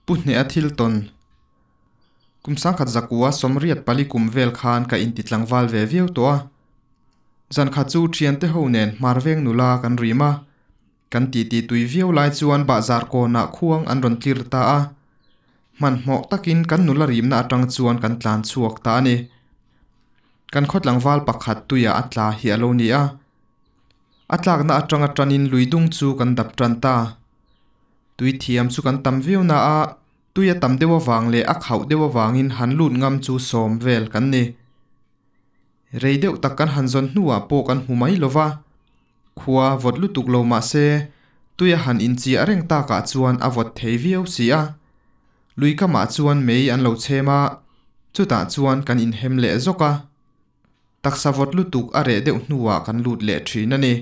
Pu Hneha thil tawn Kum sangkhat zakua 84 kum vel khan ka inti tlangval ve viau tawh a. Zan khat chu thiante ho nen hmar veng nula kan rim a. Kan titi tui viau lai chuan bahzar kawnah khuang an rawn tlir ta a. Hmanhmawh takin kan nula rimna atang chuan kan tlan chhuak ta a ni. Kan khaw tlangval pakhat tuiah a tla hi a lo ni a. A tlakna atanga tanin lui dung chu kan dap tan ta. Tui thiam chu kan tam viau na a, tui a tam deuh avang leh a khauh deuh avangin han lut ngam chu sawm vel kan ni. Rei deuh tak kan han zawn hnuah pawh kan hmu mai lo va, khua vawt lutuk lo mah se tui a han inchiah reng takah chuan a vawt thei viau si a. Lui kamah chuan mei an lo chhem a, chutah chuan kan inhem leh zawk a. Taksa vawt lutuk a reh deuh hnuah kan lut leh thin a ni.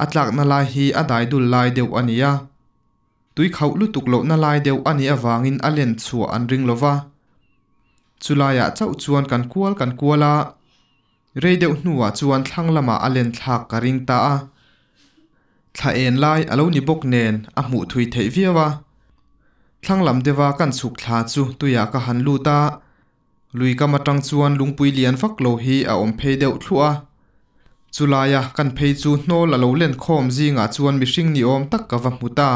A tlakna lai hi a dai dul lai deuh a ni a. Tui khauh lutuk lohna lai deuh a nih avangin a len chhuah an ring lo va. Chulaiah chauh chuan kan kual kan kual a, rei deuh hnuah chuan thlang lamah a len thlak ka ring ta a. Thla en lai a lo ni bawk nen a hmuh thui theih viau a. Thlang lam deuha kan chhuk thla chu tuiah ka han lut a. Lui kam atang chuan lungpui lian vak lo hi a awm phei deuh thluah a. Chulaia kan phei chu hnawl a lo len khawm zingah chuan mihring ni awm tak ka va hmu ta.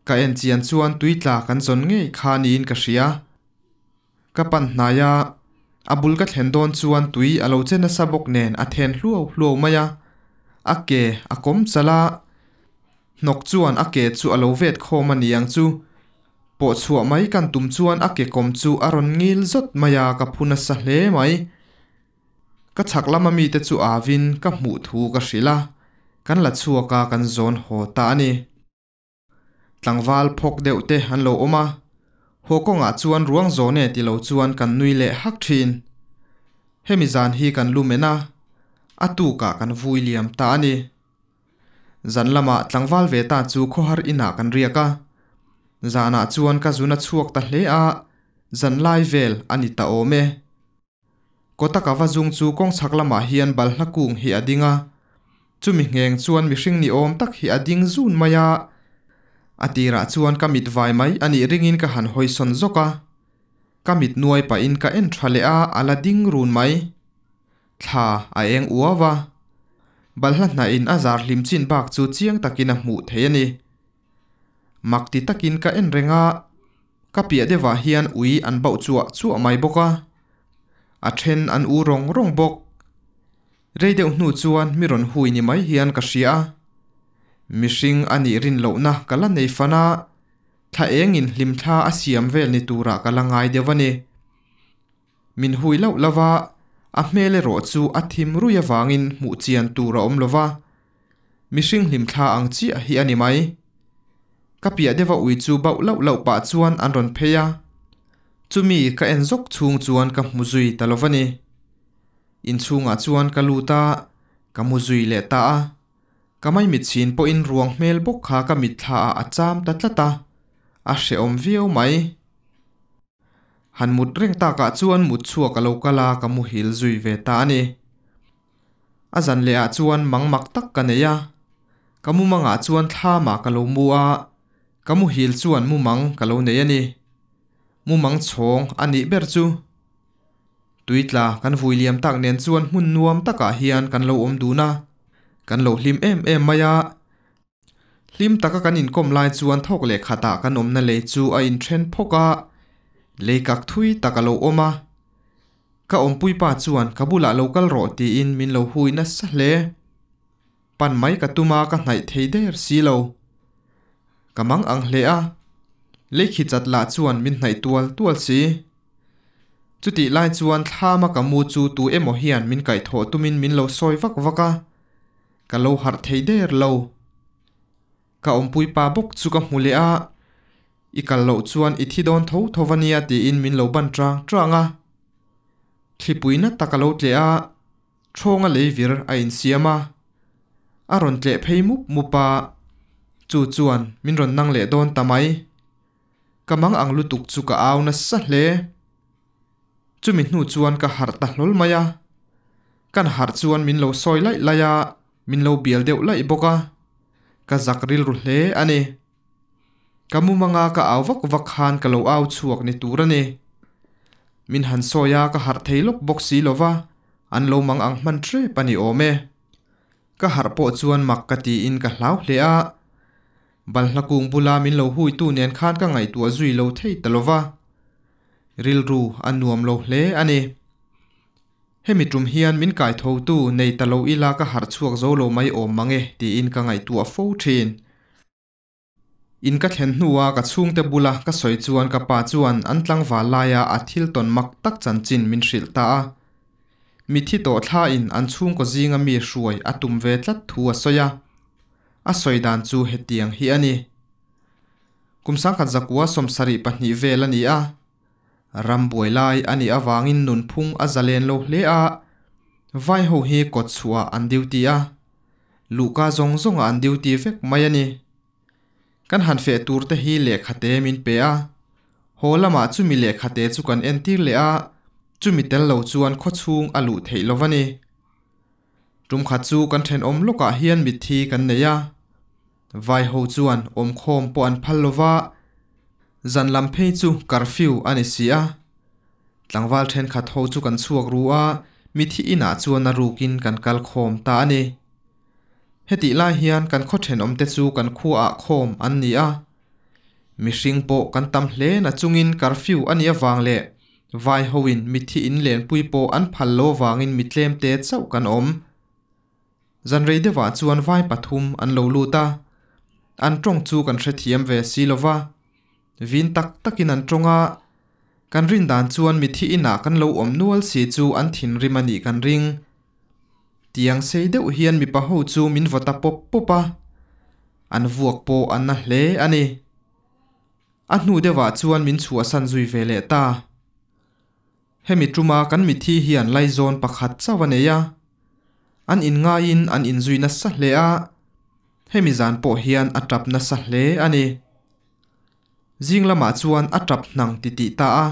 Ka en chian chuan tui tla kan zawn ngei kha niin ka hria. Ka pan hnai a, a bul ka thlen dawn chuan tui a lo che nasa bawk nen a then hluau hluau mai a. A ke a kawm chalh a, hnawk chuan a ke chu a lo vet khawm a ni ang chu. Pawh chhuah mai kan tum chuan a ke kawm chu a rawn ngil zawt mai a, ka phu nasa hle mai. Ka chhak lama mite chu avin ka hmuh thu ka hrilh a, kan la chhuak a kan zawn haw ta a ni. Tlangval phawk deuh te an lo awm a, haw kawngah chuan ruang zawn e ti lo chuan kan nui leh hak thin. Hemi zan hi kan lu men a, a tukah kan vui liam ta a ni. Zan lamah tlangval ve ta chu khawhar inah kan riak a. Zanah chuan ka zun a chhuak ta hle a, zan lai vel a ni ta awm e. Kawta ka va zung chu kawng chhak lamah hian balhla kung hi a ding a. Chumi ngheng chuan mihring ni awm tak hi a ding zun mai a. A tirah chuan ka mit vai mai a nih ringin ka han hawisawn zawk a. Ka mit nuai pahin ka en tha leh a, a la ding run mai. Thla a eng uau a. Balhla hnahin a zar hlim chin bak chu chiang takin a hmuh thei a ni. Mak ti takin ka en reng a, ka piah deuhah hian ui an bauh chuah chuah mai bawk a. A then an u rawng rawng bawk. Rei deuh hnu chuan mi rawn hui ni mai hian ka hria a. Mihring a nih rin lohna ka la nei fan a, thla engin hlimthla a siam vel ni turah ka la ngai deuh a ni. Min hui loh lo va, a hmel erawh chu a thim rui avangin hmuh chian tur a awm lo va. Mihring hlimthla ang chiah hi a ni mai. Ka piah deuha ui chu bauh loh loh pah chuan an rawn phei a. Chumi ka en zawk chhung chuan ka hmu zui ta lo va ni. Inchhungah chuan ka lut a, ka mu zui leh ta a. Ka maimitchhin pawhin ruang hmel bawk kha ka mitthlaah a cham ta tlat a, a hrehawm viau mai. Han mut reng takah chuan mut chhuak a lo kal a, ka muhil zui ve ta a ni. A zan leh ah chuan mang mak tak ka nei a, ka mumangah chuan thlamah ka lo mu a, ka muhil chuan mumang ka lo nei a ni. Mumang chhawng a nih ber chu. Tuitla kan vui liam tak nen chuan hmun nuam takah hian kan lo awm dun a, kan lo hlim em em mai a. Hlim taka kan inkawm lai chuan thawk leh khatah kan awmna lei chu a inthen phawk a, lei kak thui tak a lo awm a. Ka awmpuipa chuan ka bulah lo kal rawh tiin min lo hui nasa hle. Pan mai ka tum a ka hnaih thei der si lo. Ka mang ang hle a, lei khi chat lah chuan min hnaih tual tual si. Chutih lai chuan thlama ka mu chu tu emaw hian min kaihthawh tumin min lo sawi vak vak a. Ka lo harh thei der lo. Ka awmpui pa bawk chu ka hmu leh a, I kal loh chuan i thi dawn tho tho va nia tiin min lo ban chang chang a. Thlipui na tak a lo tleh a, thawnga lei vir a insiam a. A rawn tleh phei mup mup a, chu chuan min rawn nang leh dawn ta mai. Ka mang ang lutuk chu ka au nasa hle. Chumi hnu chuan ka harh ta hlawl mai a. Kan harh chuan min lo sawi laih laih a, min lo bial deuh laih bawk a. Ka zak rilru hle a ni. Ka mumanga ka au vak vak khan ka lo au chhuak ni tur a ni. Min han sawi a ka harh thei lawk bawk si lo va, an lo mang ang hman ṭep a ni awm e. Ka harh pawh chuan mak ka tiin ka hlau hle a. Balhla kung bula min lo huitu nen khan ka ngaihtuah zui lo thei ta lo va. Rilru a nuam lo hle a ni. Hemi tum hian min kai thotu nei ta lo ila ka harh chhuak zo lo mai awm mang e tiin ka ngaihtuah fo thin. In ka thlen hnua ka chhungte bula ka sawi chuan ka pa chuan an tlangval laia a thil tawn mak tak chanchin min hrilh ta a. Mithi tawh thlain an chhungkaw zinga mi hruai a tum ve tlat thu a sawi a. A sawi dan chu hetiang hi a ni. Kum 1972 vel a ni a. Ram buai lai a nih avangin nunphung a zalen lo hle a, vai ho hi kawt chhuah an duty a, luhka zawng zawngah an duty vek mai a ni. Kan han feh tur te hi lehkhate min pe a, haw lamah chumi lehkhate chu kan entir leh a, chumi tel lo chuan khawchhung a luh theih lo va ni. Tum khat chu kan thenawm lawkah hian mitthi kan nei a, vai ho chuan awmkhawm pawh an phal lo va, zan lam phei chu curfew a ni si a. Tlangval thenkhat ho chu kan chhuak ru a, mithi inah chuan a rukin kan kal khawm ta a ni. Hetih lai hian kan khaw thenawmte chu kan khuaah khawm an ni a. Mihring pawh kan tam hle na chungin curfew a nih avang leh vai hoin mithi in lenpui pawh an phal lo avangin mi tlemte chauh kan awm. Zan rei deuhah chuan vai pathum an lo lut a, an tawng chu kan hrethiam ve si lo va. Vin tak takin an tawng a, kan rin dan chuan mithi inah kan lo awm nual si chu an thinrim a nih kan ring. Tiang sei deuh hian mipa ho chu min vaw ta pawp pawp a, an vuak pawh an na hle a ni. A hnu deuhah chuan min chhuahsan zui ve leh ta. Hemi tuma kan mithi hian laizawn pakhat chauh a nei a, an inngaiin an inzui nasa hle a, hemi zan pawh hian a tap nasa hle a ni. Zing lamah chuan a tap hnang titih ta a.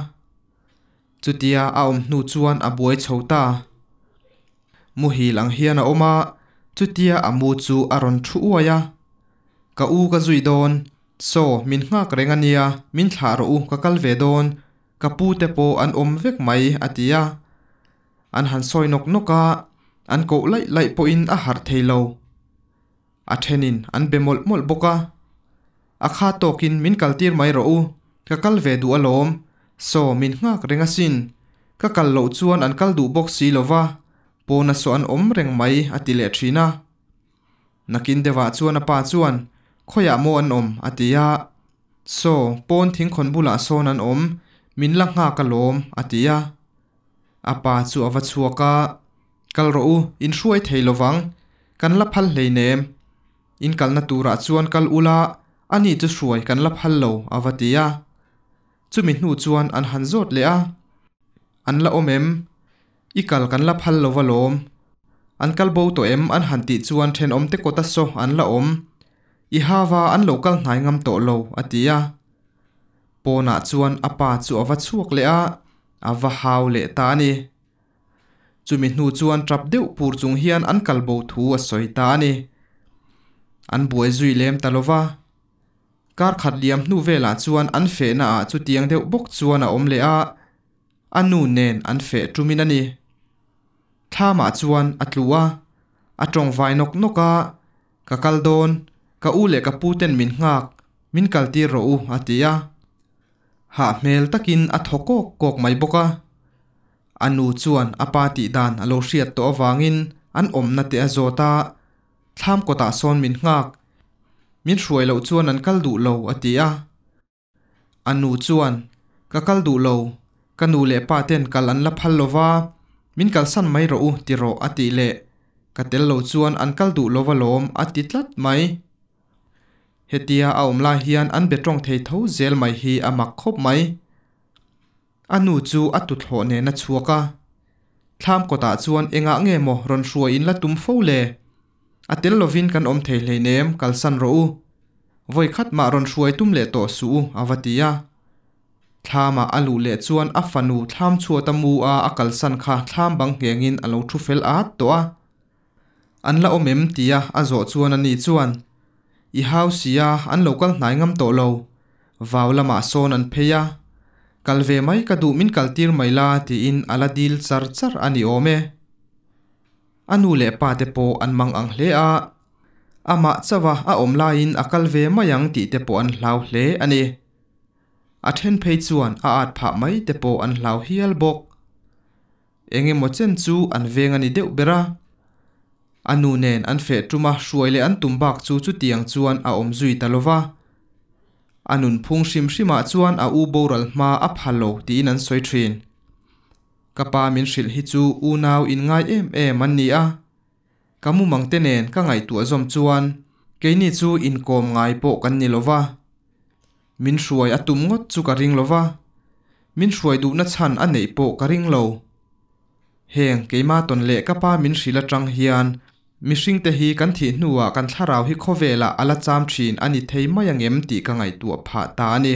Chutia a awm hnu chuan a buai chho ta. Muhil ang hian a awm a, chutia a mu chu a rawn thu uai a. Ka u ka zui dawn, saw min nghak reng a nia, min thlah rawh u ka kal ve dawn, ka pu te pawh an awm vek mai a ti a. An han sawi nawk nawk a, an koh laih laih pawhin a harh thei lo. A thenin an be mawlh mawlh bawk a. A kha tawkin min kaltir mai rawh u, ka kal ve duh alawm, saw min nghak reng asin, ka kal loh chuan an kal duh bawk si lo va, pawna saw an awm reng mai a ti leh thin a. Nakin deuhah chuan a pa chuan, Khawiah maw an awm? a ti a. Saw, pawn thingkhawn bulah sawn an awm, min la nghak alawm a ti a. A pa chu a va chhuak a, Kal rawh u, in hruai thei lo vang, kan la phal hleinem. In kalna turah chuan kal ula, ani chu hruai kan la phal lo, a va ti a. Chumi hnu chuan an han zawt leh a, An la awm em? I kal kan la phal lo va lawm. An kal bo tawh em? an han tih chuan thenawmte kawta saw an la awm. I hava an lo kal hnai ngam tawh lo, a ti a. Pawnah chuan a pa chu a va chhuak leh a, a va hau leh ta a ni. Chumi hnu chuan tap deuh pur chung hian an kal bo thu a sawi ta a ni. An buai zui lem ta lo va. Kar khat liam hnu velah chuan an fehna ah chutiang deuh bawk chuan a awm leh a, a nu nen an feh tumin a ni. Thlamah chuan a tlu a, a tawng vai nawk nawk a, Ka kal dawn, ka u leh ka pu ten min nghak, min kaltir rawh u a ti a. Hah hmel takin a thaw kawk kawk mai bawk a. A nu chuan a pa tih dan a lo hriat tawh avangin an awmna te a zawt a, Thlam kawtah sawn min nghak, min hruai loh chuan an kal duh lo a ti a. A nu chuan, Ka kal duh lo, ka nu leh pa ten kal an la phal lo va, min kalsan mai rawh u ti rawh a tih leh, Ka tel lo chuan an kal duh lo va lawm a ti tlat mai. Hetia a awm lai hian an be tawng thei tho zel mai hi a mak khawp mai. A nu chu a tuthlawh nen a chhuak a. Thlam kawtah chuan engah nge maw rawn hruai in la tum fo le? A tel lovin kan awm thei hleinem, kalsan rawh u. Vawi khat mah rawn hruai tum leh tawh suh u, a va ti a. Thlamah a luh leh chuan a fanu thlam chhuat a mu a a kalsan kha thlam bang nghengin a lo thu fel at tawh a. An la awm em? tia a zawh chuan ani chuan, I hau sia, an lo kal hnai ngam tawh lo. Vau lamah sawn an phei a, Kal ve mai ka duh min kaltir mai la tiin a la dil char char a ni awm e. A nu leh pa te pawh an mang ang hle a, amah chauha a awm laiin a kal ve mai ang tih te pawh an hlau hle a ni. A then phei chuan a at phah mai te pawh an hlau hial bawk. Eng emaw chen chu an veng a ni deuh ber a. A nu nen an feh tum a, hruai leh an tum bak chu chutiang chuan a awm zui ta lo va. A nunphung hrim hrimah chuan a u boral hma a pha lo tiin an sawi thin. Ka pa min hrilh hi chu unau inngai em em an ni a. Ka mumang te nen ka ngaihtuah zawm chuan keini chu inkawm ngai pawh kan ni lo va. Min hruai a tum ngawt chu ka ring lo va, min hruai duhna chhan a neih pawh ka ring lo. Heng keima tawn leh ka pa min hrilh atang hian mihringte hi kan thih hnuah kan thlarau hi khawvelah a la cham thin a ni thei mai angem tih ka ngaihtuah phah ta a ni.